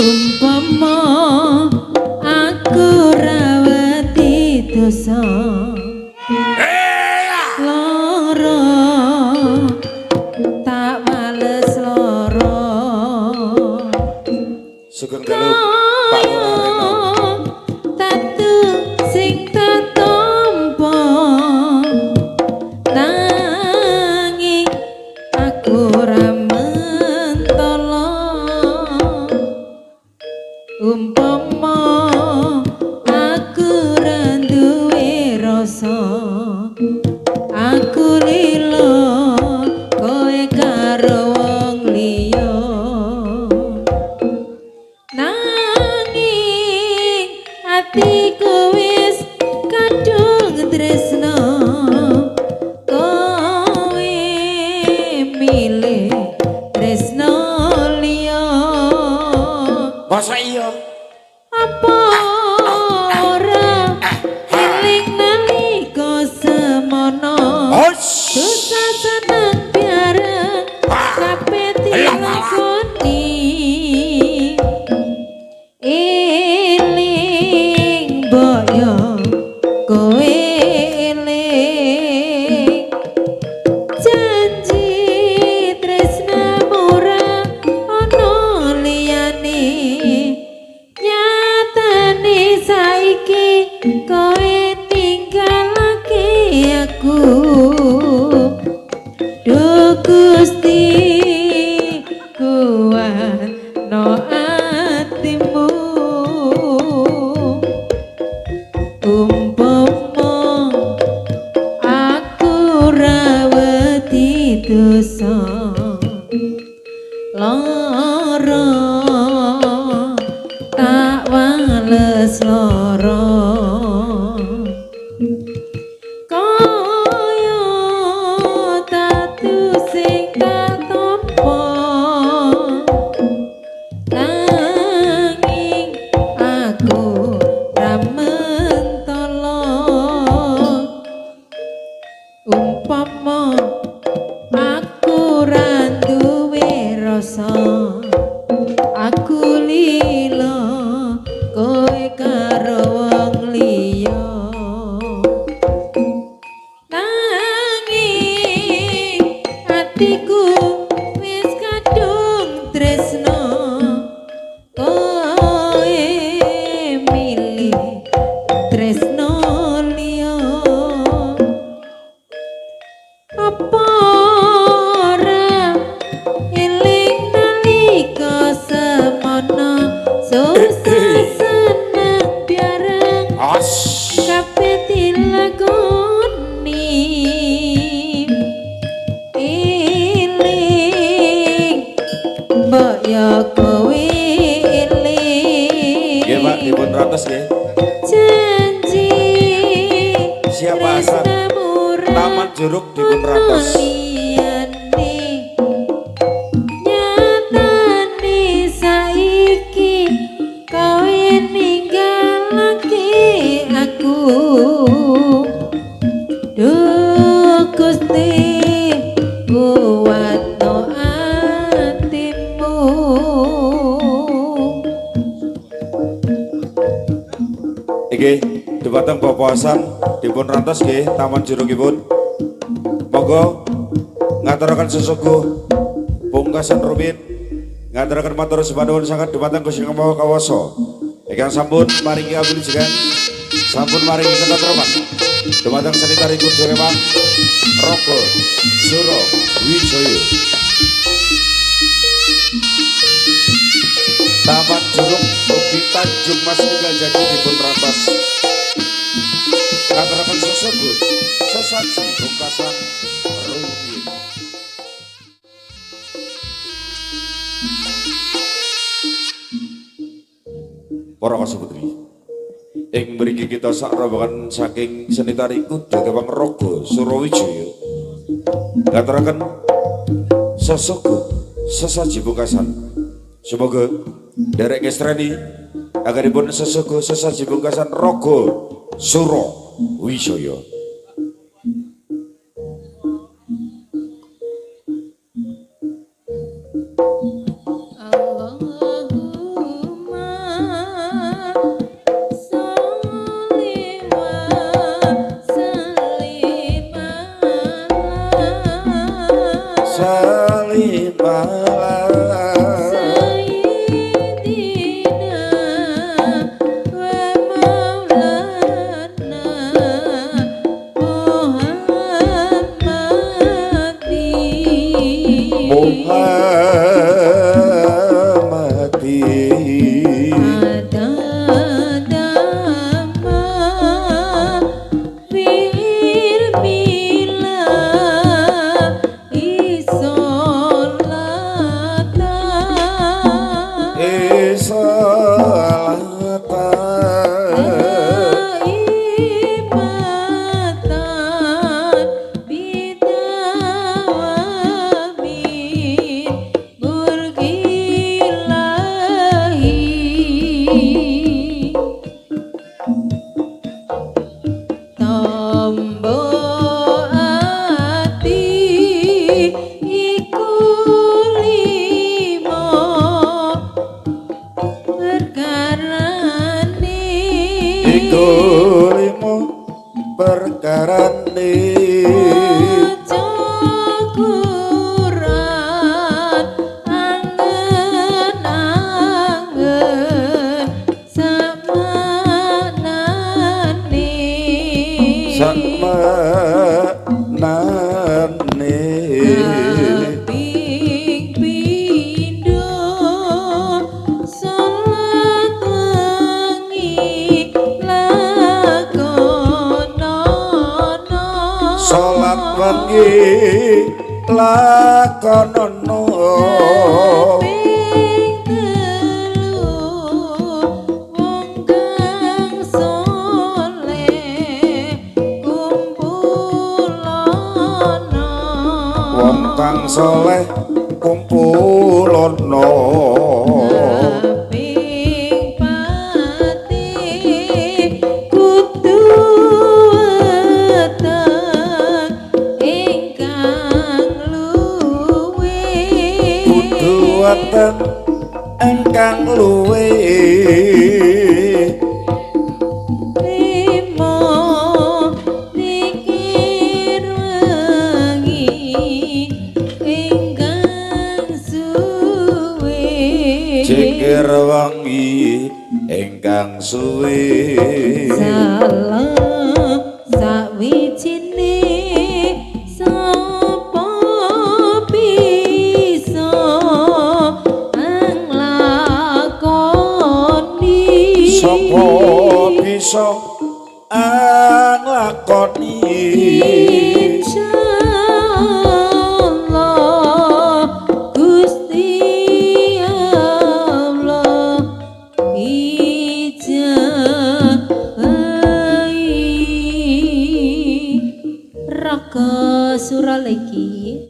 Umpama aku ra wedi dosa lara tak wales lara. Sugeng dalu Pak Lurah Reno. Tatu sing tak tampa nanging aku ora mentolo. Umpama aku ra duwe rasa, aku lilo kowe karo wong liya. Nanging atiku wis kadung tresno, kowe milih tresno liya. Masa iya? Apa ora eling nalika semono? Susah seneng bareng kabeh dilakoni. Eling boyo kowe eling, janji tresnamu ora ana liyane. Nyatane saiki kowe ninggalake aku. Duh Gusti kuatno atimu. Umpama aku ra wedi dosa lara tak wales lara. Kaya tatu sing tak tampa nanging aku ra mentolo. Umpama aku ra duwe rasa, aku lilo kowe karo wong liya. Nanging atiku wis kadung tresno, kowe milih tresno liya. Apa ora eling nalika semono, susah seneng bareng kabeh dilakoni. Eling mbok ya kowe eling. Nggih Pak, dipun rantos nggih. Janji Siapa Hasan? tresnamu ra Taman Jeruk dipun rantos. liyane. Nyatane saiki kowe ninggalake aku. Duh Gusti kuatno atimu. Nggih, dumateng Bapak Hasan dipun rantos nggih Taman Jerukipun. Monggo ngaturaken sesuguh pungkasan rumiyin, ngaturaken matur sembah nuwun sanget dumateng Gusti Kang Maha Kawasa ingkang sampun maringi awilujengan, sampun maringi katentreman dumateng seni tari kuda kepang Raga Sura Wijaya. Taman Jeruk ugi Tanjung Mas ninggal janji dipun rantos. Ngaturaken sesuguh sesaji pungkasan rumiyin. Para kaseputri, ing mriki kita sak rombongan saking seni tari kuda kepang Raga Surawijaya ngaturaken sesuguh sesaji pungkasan. Semoga derek ngestreni agaripun sesuguh sesaji pungkasan Raga Surawijaya. Allahumma Salimalah Sayyidina wa maulana Muhammadin Muhammadin Adadama fil mila isolata Isolata Imatan bidawamin burgilahi Tombo ati iku limo perkarane iku limo perkarane Maca Quran angen-angen samanane sakmenane Kaping pindho salat wengi lakonono salat wengi lakonono Kaping telu wong kang soleh kumpulono wong kang soleh kumpulono Kaping pati kudu weteng ingkang luwih kudu weteng ingkang luwih limo dikir wengi ingkang suwe Jikir wengi ingkang suwe Salah sawijine sapa bisa nglakoni sapa bisa nglakoni Insyaallah Gusti Allah ijabahi. Raka Suraleki.